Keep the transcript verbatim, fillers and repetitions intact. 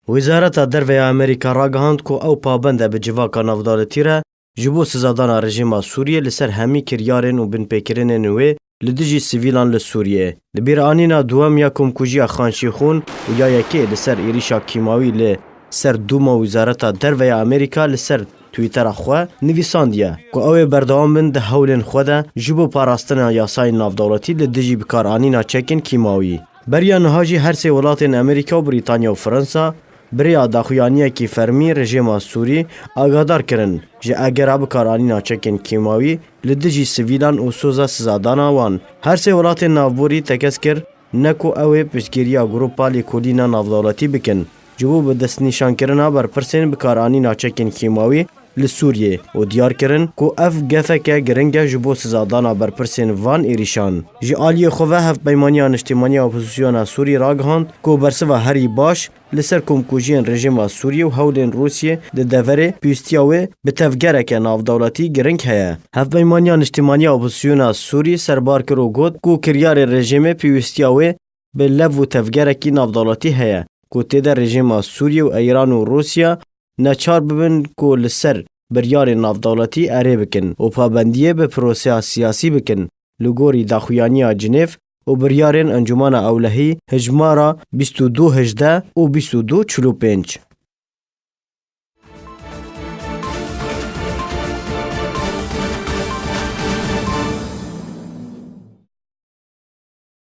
Wezareta Derve ya Amerîka ragihand ku ew pabend e bi civaka navdewletî re ji bo sizadana rejîma Sûriyê li ser hemî kiryarên û binpêkirinên wê li dijî sivîlan li Sûriyê. Di bîranîna duwem ya komkujiya Xan Şîxûn û ya yekê li ser êrîşa kîmawî li ser dûma Wezareta Derve ya Amerîka li ser Twittera xwe nivîsandiye ku ew ê berdewam bin di hewlên xwe de ji bo parastina yasayên navdewletî li dijî bikaranîna çekên kîmawî. Beriya niha jî her sê welatên Amerîka û Brîtanya û Fransa bi rêya daxuyaniyekî fermî rejîma Sûrî agahdar kirin ji egera bikaranîna çekên kîmawî li dijî sivîlan û soza sizadana wan. Her sê welatên navborî tekez kir ne ku ew ê piştgiriya grûpa lêkolîna navdewletî bikin ji bo bi destnîşankirina berpirsên bikaranîna çekên kîmawî li Sûriyê û diyar kirin ku ev gefeke giring e ji bo sizadana berpirsên van êrîşan. Ji aliyê xwe ve Hevpeymaniya Niştîmaniya Opozisyona Sûrî ragihand ku bersiva herî baş li ser komkujiyên rejîma Sûriyê û hewlên Rûsiyê di deverê pêwîstiya wê bi tevgereke navdewletî giring heye. Hevpeymaniya Niştîmaniya Opozisyona Sûrî serbar kir û got ku kiryarê rejîmê pêwîstiya wê bi lev û tevgerekî navdewletî heye ku tê de rejîma Sûriyê û Îran û Rûsya neçar bibin ku li ser biryarên navdewletî erê bikin û pabendiyê bi proseya siyasî bikin li gorî daxuyaniya Cinêv û biryarên Encûmena Ewlehî hijmara bîst û du hejdeh û bîst û du çil û pênc.